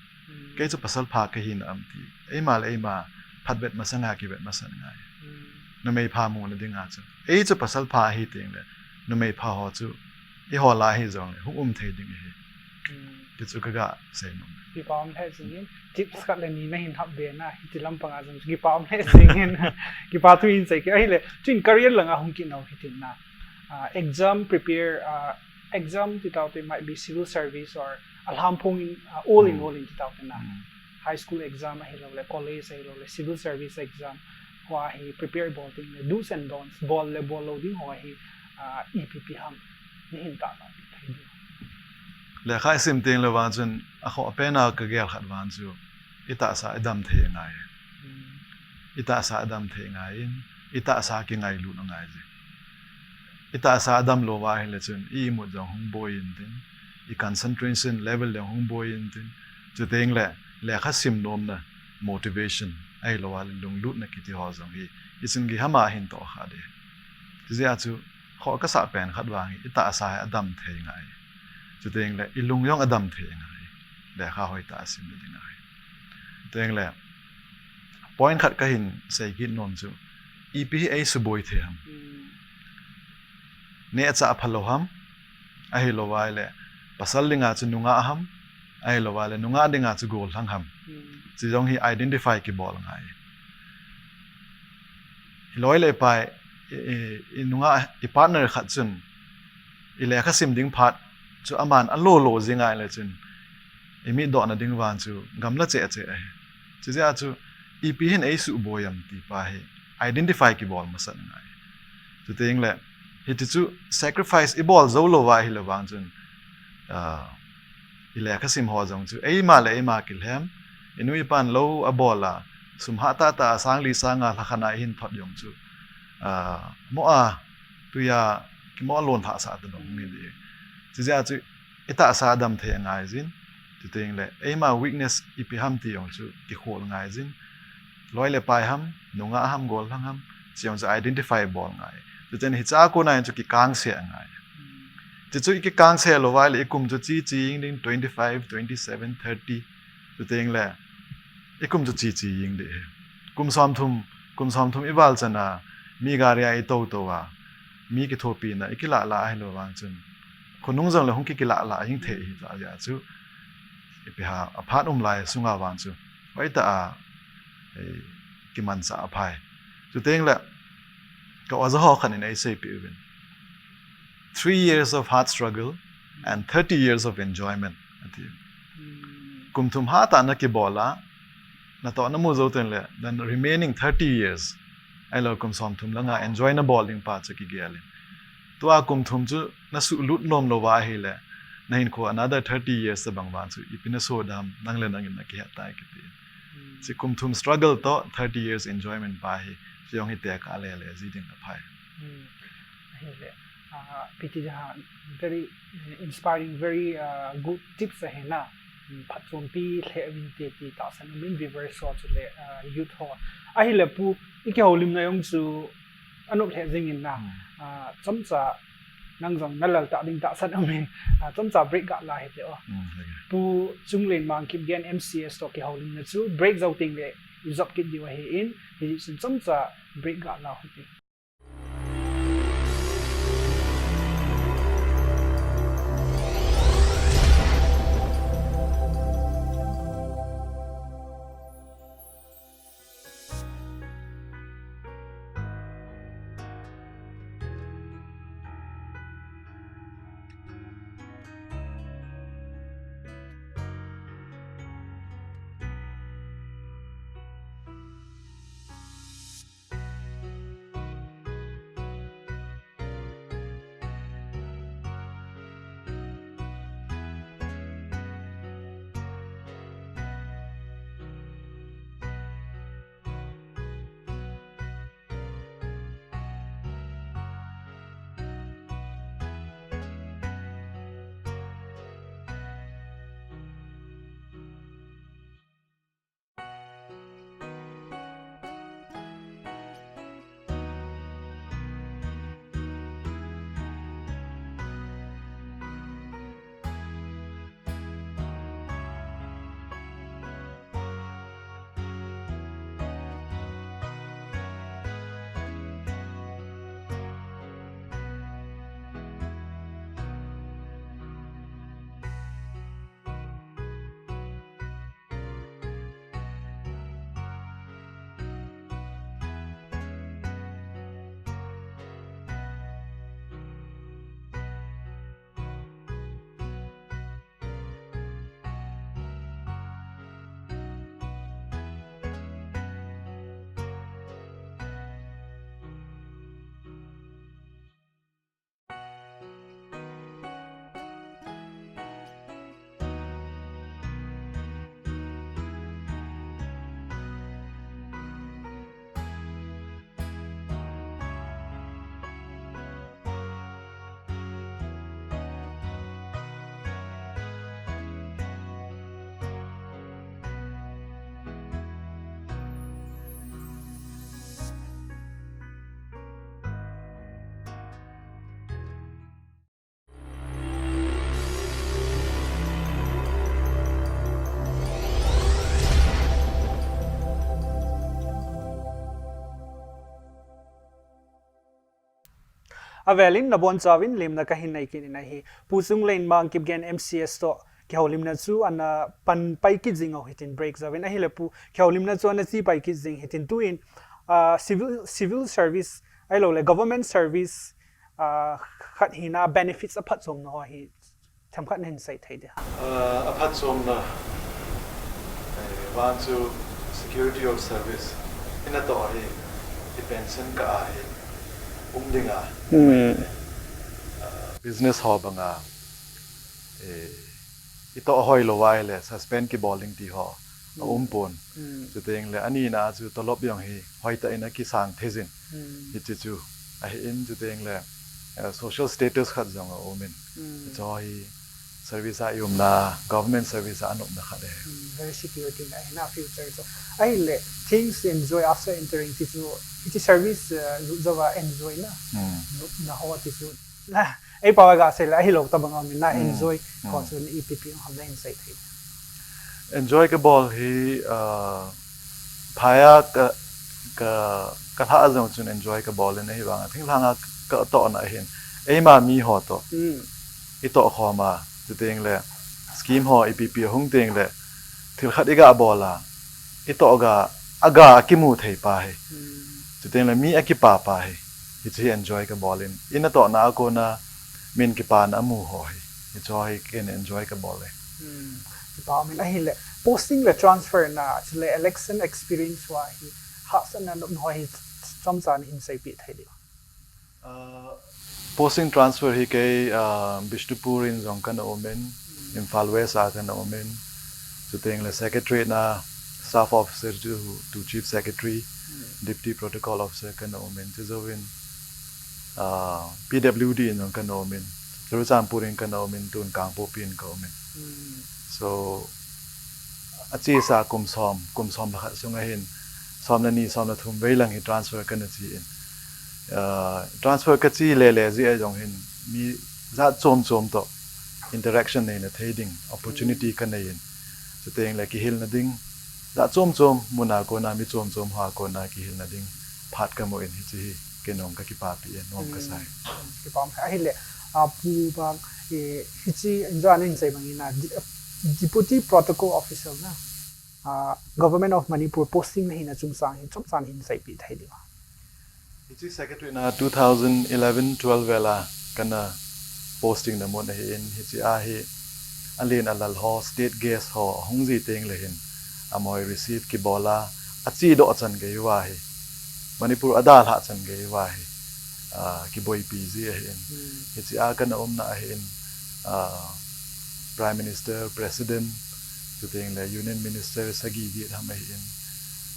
Kei chu pasal pha kahi nam ti, eima le eima phatvet masanga kivet masat ngai. Numei pha muna dinga chu, ei chu pasal pha ahi teng le, numei pha ho chu i hol a ahi jongle hung um thei ding ahi. Ti chu kaga sei nom. Kipa um lheh jingin, tips khat le ni nahin hap be na, hiche lampanga jong chu kipa um lheh jingin. Kipa thu in sei kit ahile, chuin career langa hung kit nau hitin na. Ah, exam prepare, ah, exam ti tau te might be civil service or alhamphong in, ah, all in all in ti tau te na. High school exam ahilou le, college ahilou le, civil service exam. Hua hi prepare bol ding le, do's and don'ts, bol le bol lou ding ho hi, ah, ipi ipi ham. Nihin tah na thei ding. Lekha i sim teng le vang chun, akhoh pen a kagel khat vang chu, i tahsa i dam thei ngai. I tahsa i dam thei ngai in, i tahsa kingailut angai jing. I tahsa a dam lou va ahile chun, i imut jong hung boi intin, i concentration level jong hung boi intin, chuteng le, lekha sim nomna, motivation, ahilou va le lunglutna kiti ho jong hi, i chin gei hama hin toh kha ding. Chijeh a chu, khoh kasah pen khat vang hi, i tahsa hi adam thei ngai. Chuteng le, i lung jong adam thei ngai. Lekha hoitah a sim ding ngai. Chuteng le, point khat kahin sei kit nom chu, ipi hi ei suboi thei ham. Neh a chah phalou ham, ahilou va le, pasal dinga chu nungah ham, ahilou va le, nungah dinga chu gollhang ham. Chi jong hi identify kibol ngai. I loi le i pai, i, i, i nungah, i partner khat chun, i lekha sim ding phat chu aman alo lo jing ngai le chun, i mitdohna ding vang chu gamla cheh cheh ahi. Chijeh a chu, ipi hin ei suboi ham ti pa hi, identify kibol masat ngai. Chuteng le, hiti chu sacrifice i bol jou lou va ahilou vang chun, ah, i lekha sim ho jong chu, eima le eima kilhem, i nu i pan lou abol a, sum hah tah tah a sang li sang nga lha khat a i hin thot jong chu, ah, mo a, tui a, kimo a lon thah sah ta dong ni di. Chijeh a chu, i tahsa adam thei ngai jin, chuteng le, eima weakness ipi ham ti jong chu, kikhol ngai jin, loi le pai ham, nungah ham, gollhang ham, chi jong chu identify bol ngai. Chuteng hiche a kona jong chu kikangse ngai. Chi chu i kikangse lou va le i kum chu chi chi jing ding twenty five, twenty seven, thirty. Chuteng le i kum chu chi chi jing ding hi. Kum som thum, kum som thum i val chan a mi gari a i tou tou a, mi kithopi na i kilah lah ahilou vang chun. Khonung jong le hung ki kilah lah jing thei hi ta ja chu. Ipi ham a phat um lai sunga vang chu. Hoitah a, eh, kimanchah a phai. Chuteng le, ka oja ho khat in ei seipeh uvin. Three years of hard struggle and thirty years of enjoyment. Ati. Kum thum hatah a na kibol a, natoh na mu jou teng le, then remaining thirty years, ahilou kum som thum langa enjoy na bol ding pa chu kigel in. Tua kum thum chu na suhlut nom lou va ahile, na hinkho another thirty years tabang vang chu, ipi na so dam, nang le nang in na kihet tai kiti. Chi kum thum struggle toh, thirty years enjoyment pa hi, chi jong hi tekah le le ji ding aphai. Hmm. Ahile, ah, P T Jha, very, eh, inspiring, very, ah, good tips ahi na. Hmm, phatchompi lheh uvin te ti tahsan umin viewers ho chule, ah, youth ho. Ahile Pu, i kihoulimna jong chu anop lheh jing in na. Hmm. Ah, chomcha nang jong na lal tah ding tahsan umin. Ah, chomcha break ga la hite o. Hmm, okay. Pu Chungleng Mangkipgen M C S toh kihoulimna chu break jou teng le i jop kit diu ahi in, hijeh chun chomcha break ga la hite. Avelin nabonchauvin lemna kahin nei kit in ahi. Pu Chungleinmang Kipgen M C S toh kihoulimna chu ana pan pai kit jing u hitin break jouvin ahile Pu kihoulimna chu ana che pai kit jing hitin tuin, ah, civil, civil service ahilouleh government service, ah, khat hina benefits aphatchomna ho hi themkhat nahin sei thei dia? Ah, aphatchomna, eh, vang chu security of service. Ina toh hi, i pension kah a hi, um ding a. Hmm. Ah, business ho banga, eh, i toh hoilou ahile, suspend kibol ding ti ho, a um pon. Hmm. Chuteng le, ani na chu tolop jong hi, hoitah in akisang thei jin. Hmm. Hiche chu, ahin chuteng le, eh, social status khat jong a um in. Hmm. Hiche hi, service a i umna, government service a i umna khat e. Hmm, very security na, na future chu. Ahile, things enjoy after entering ti chu, hiche service, uh, lut jouva enjoy na. Hmm. Lut na ho ti chu. Na, ei pao ga sei le, ahilou tabang a um in na Hmm. enjoy Hmm. ko chu ipi ipi ham nahin sei thei? Enjoy kabol hi, uh, phai a ka, ka, ka lha jong chun enjoy kabol in ahivang a, thinglhang a katohna ahin. Eima mi ho toh. Hmm. I toh khom a, chuteng le scheme ho ipi ipi hung teng le thil khat i ga bol a, i toh ga, a ga a kimu thei pa hi. Hmm. Chuteng le mi a kipa pa hi. Hiche hi enjoy kabol in. I natohna a kona min kipana amu ho hi. Hiche hi ken enjoy kabol e. Hmm. Kipa min ahile. Posting le transfer na, chule election experience ho hi. Hahsatna nop ho hi chomcha nahin seipeh thei diu? Uh, posting transfer hi kei, uh, Bishnupur in jong kana um in, Imphal West a kana um in, chuteng le secretary na staff officer chu to chief secretary, deputy protocol officer kana um in, chujouvin, uh, P W D in jong kana um in, Churachandpur in kana um in, tun Kangpokpi in ka um in. Hmm. So, achesa kum som, kum som le khat sunga hin, som le ni, som le thum vei lang hi transfer kana che in. Uh, transfer kache lele jeh a jong hin, mi jat chom chom toh interaction neina thei ding, opportunity kanei in. Chuteng le kihilna ding, jat chom chom, mun a kona mi chom chom ho a kona kihilna ding phat kamu in hiche hi, kei jong kakipapi e, nom kasai. Hmm, kipa um. Ahile, ah, Pu Bang, eh, hiche in jong nahin sei bang in na, di-, ah, Deputy Protocol Officer na, ah, Government of Manipur posting nahina chungchang hi, chomcha nahin seipeh thei diu? Hiche secretary na two thousand eleven twelve vel a kana posting na mun ahin, hiche a hi alen alal ho, state guest ho, hung ji teng le hin, amaho receive kibol a, ache doh chan gei uva hi, Manipur adalhah chan gei uva hi, ah, kiboipi ji ahin. Hmm. Hiche a kana umna ahin, ah, Prime Minister, President, chuteng le Union Minister sagi get ham ahin,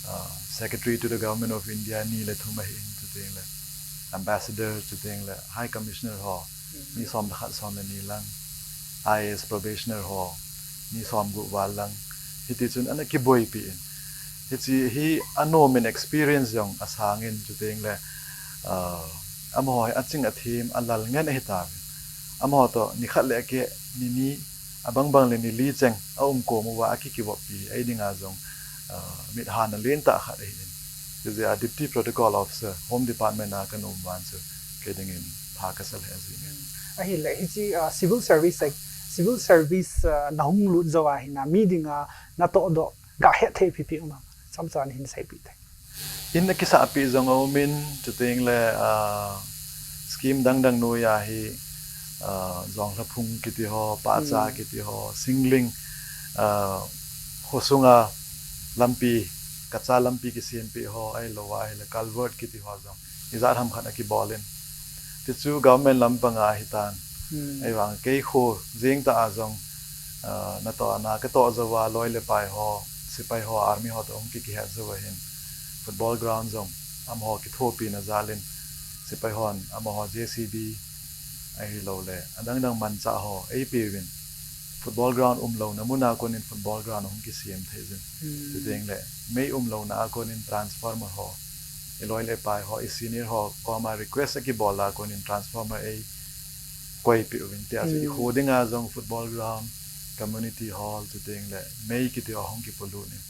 ah, Secretary to the Government of India ni le thum ahin, chuteng le Ambassador, chuteng le High Commissioner ho, hmm, mi som le khat som le ni lang, I A S probationer ho, mi som gup val lang, hiti chun ana kiboipi in. Hiche hi anom in experience jong asang in chuteng le, ah, amaho hi aching athem alal ngen ahi tauvin. Amaho toh ni khat le akeh, ni ni, abang bang le ni li cheng a um kom uva akikivoppi, ei dinga jong, ah, mit hahna len tah khat ahi in. Hijeh a Deputy Protocol Officer, Home Department a kana um vang chu, kei dingin pha kasa lheh jing e. Ahile, hiche, ah, civil service, like, civil service, ah, nahung lut jou a hin na, mi dinga natoh doh, ga het thei pipi um am? Chomcha nahin seipeh thei? In akisahpi jong aum in, chuteng le, ah, scheme dang dang noiya hi, ah, Jonglhaphung kiti ho, Pahcha, hmm, kiti ho, Singling, ah, khosunga lampi, kacha lampi kisempeh ho, ahilou ahile culvert kiti ho jong, ijat ham khat akibol in. Tichu government lampanga ahitan. Hmm. Ahivang kei kho jeng tah a jong, ah, natoh a na katoh jou a loi le pai ho, sepai ho, army ho toh hung ki, kihet jou ahin. Football ground jong, amaho kithopina jal in, sepai hon, amaho J C B, ahilou le, adang dang manchah ho, eipeuvin. Football ground umlouna mun a konin football ground hung kisem thei jin. Hmm. Chuteng le, mei umlouna a konin transformer ho, i loi le pai ho, i senior ho koma request akibol a konin transformer eikoipeh uvin tia chu, i, hmm, kho dinga jong football ground, community hall, chuteng le mei kiti ho hung kipolut in.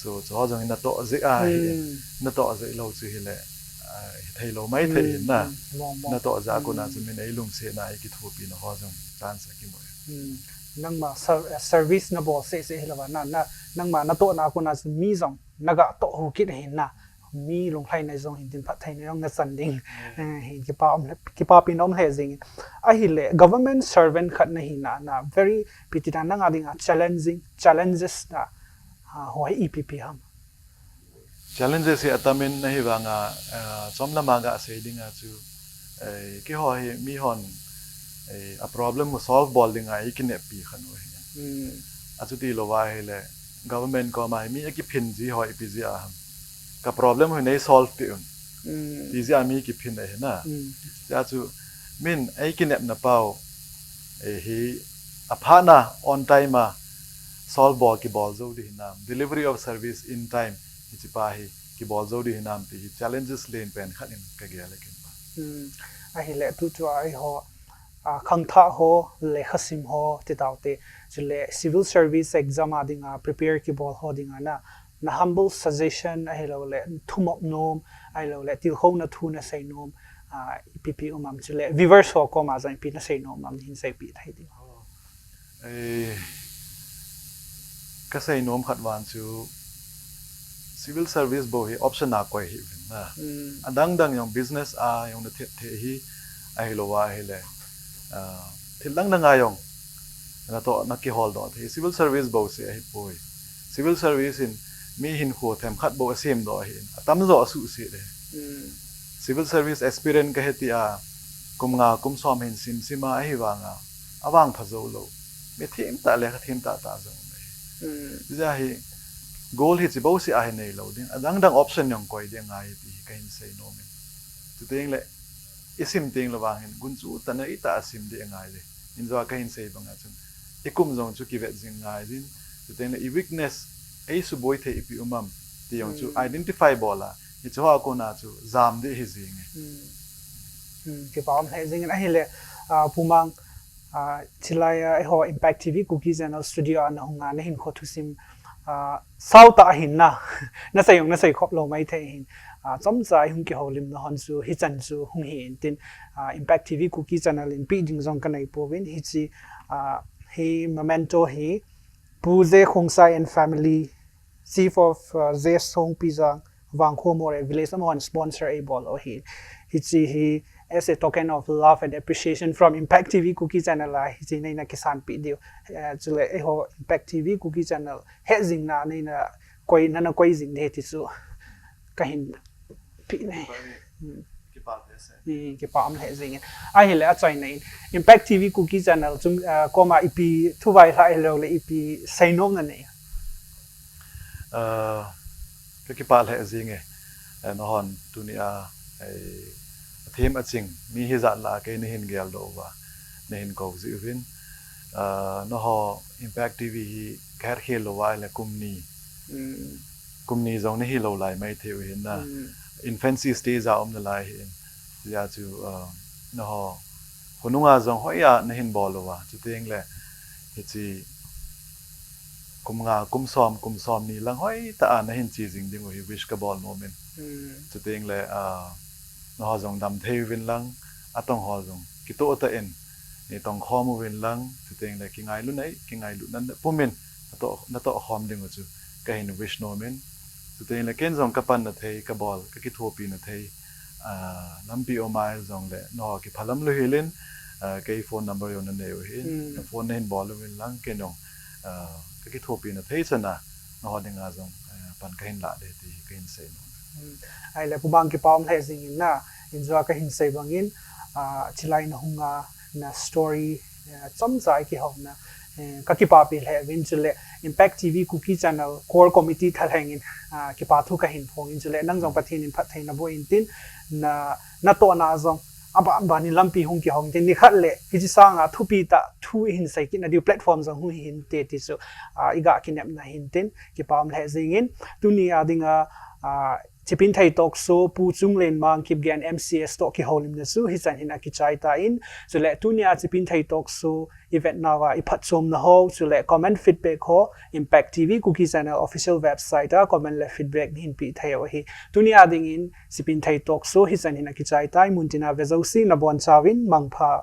So, chuho jong natoh jeh ahi in, hmm, natoh jeh lou chu hile, Theilou maithei hin na. Natoh jeh a kona chu min eilungsetna, eikithopina ho jong chance akimu. Nangma service nabol seh seh hilou va, nangma natohna kona chu mi jong nagatoh hu kit ahin na. Mi lunglhaina jong hin tin, phattheina jong nachan ding hin kipapina um lheh jingin. Ahile government servant khat nahina, na very ipi ti dan nanga dinga challenging, challenges na ho hi ipi ipi ham? Challenges hi atamin, ahivanga chomlama gasei dinga chu, keiho hi mihon a problem solve bol dinga eikineppi khat u ahi. Achuti louva ahile government koma hi mi akiphin ji ho ipi jeh a ham? Ka problem hi nei solve peh un ti jeh a mi kiphin ahi na. Jeh a chu min eikinepna pau hi aphatna on time a solve bol kibol jou ding hinam, delivery of service in time hiche pa hi kibol jou ding hinam ti hi challenges lenpen khat in kagel e ken. Ahile tuchua eiho khangthah ho, lekhasim ho titaute, chule civil service exam a dinga prepare kibol ho dinga na, na humble suggestion ahiloule thumop nom, ahiloule tilkhouna thu nasei nom ipi ipi um am, chule viewers ho koma jong ipi nasei nom am, hin seipeh thei ding. Kasei nom khat vang chu civil service bou hi option a koi hih uvin na. Adang dang jong business a jong nathet thei hi, ahilouva ahile thil dang dang a jong natoh nakiholdoh thei, civil service bouseh ahipoi. Civil service in mi hinkho themkhat bou asemdoh ahin, atamjo asuhset ahi. Civil service aspirant kahi tia kum nga kum som hin simsim a ahivanga avangpha joulou, mi themtah, lekha themtah tah jong um ahi. Hijeh a hi goal hiche bouseh a hi neilou ding, adang dang option jong koi ding angai ti hi kahin sei nom in. Chutengle isim tenglou vang hin gunchu tah a itah a sim ding angai le, hinjoa kahin sei banga chun ikum jong chu kivet jing ngai jin, chutengle i weakness, eisuboi thei ipi um am ti jong chu identify bol a, hiche hoa kona chu jam ding hi jing e. Kipa um lheh jingin. Ahile Pu Mang, chilai a eiho Impact T V Kuki Channel studio a nahunga nahinkho thusim saotah ahin na, nasei jong nasei khop lou maithei hin, chomcha ihung kihoulimna hon chu hichan chu hung hi intin, Impact T V Kuki Channel in peh ding jong kanei pouvin, hiche hi memento hi Pu J Khongsai and family, Chief of J Songpijang, Vangkho Moreh village, amahon sponsor eibol u ahi. Hiche hi as a token of love and appreciation from Impact T V Kuki Channel a hiche neina kisanpeh diu, chule eiho Impact T V Kuki Channel hetjingna neina koi, nana koi jing ding ti chu kahin peh nei. Kipa um lheh jingin. Ahile achaina in Impact T V Kuki Channel chung koma ipi thuvailhah ahiloule ipi seinom nanei? Kakipah lheh jinge, nahon tunia athem aching mi hijat lah a kei nahin geldoh uva, nahin kou jeh uvin. Naho Impact T V hi kahetkhel louva ahile kum ni, kum ni jong nahilou lai maithei u hin na. Infancy stage a um nalai hin. Hijeh a chu naho khonunga jong hoiya nahin bol uva, chutengle hiche kum nga, kum som, kum somni lang hoitah a nahin che jing ding u hi wish kabol nom in. Chutengle naho jong damthei uvin lang, atongho jong kitoh tah in neitongkhom uvin lang, chutengle kingailutna, kingailutna pumin natoh, natohkhom ding u chu kahin wish nom in. Chutengle ken jong kapanna thei, kabol, kakithopina thei lampi um ahi jongle, naho kiphalam lou hel in, kei phone number jong nanei u hin, naphone nahin bol uvin lang, ken jong kakithopina thei chana naho dinga jong pan kahin lah ding ti kahin sei nom. Ahile Pu Mang, kipa um lheh jingin na, hinjoa kahin sei bangin, chilai nahunga na story chomcha ikihouna kakipapi lheh uvin, chule Impact T V Kuki Channel Core Committee thalhengin kipa thu kahin phongin, chule nang jong Pathen in phatthei naboh intin, na, natohna jong aban banin lampi hung kihong tin, nikhat le hiche sanga thupi tah thu ihin sei kitna diu platform jong hung hi hinte ti chu iga kinepna hintin, kipa um lheh jingin. Tunia dinga Chipinthei Talk Show Pu Chunglen Mangkip gen M C S toh kihoulimna chu hichan hin akichai tan, chule tunia Chipinthei Talk Show ivetnauva iphatchomna ho, chule comment feedback ho Impact T V Kuki Channel official website a comment le feedback nahin peh thei u ahi. Tunia dingin Chipinthei Talk Show hichan hin akichai tan, muntina vejouse nabonchauvin mangpha.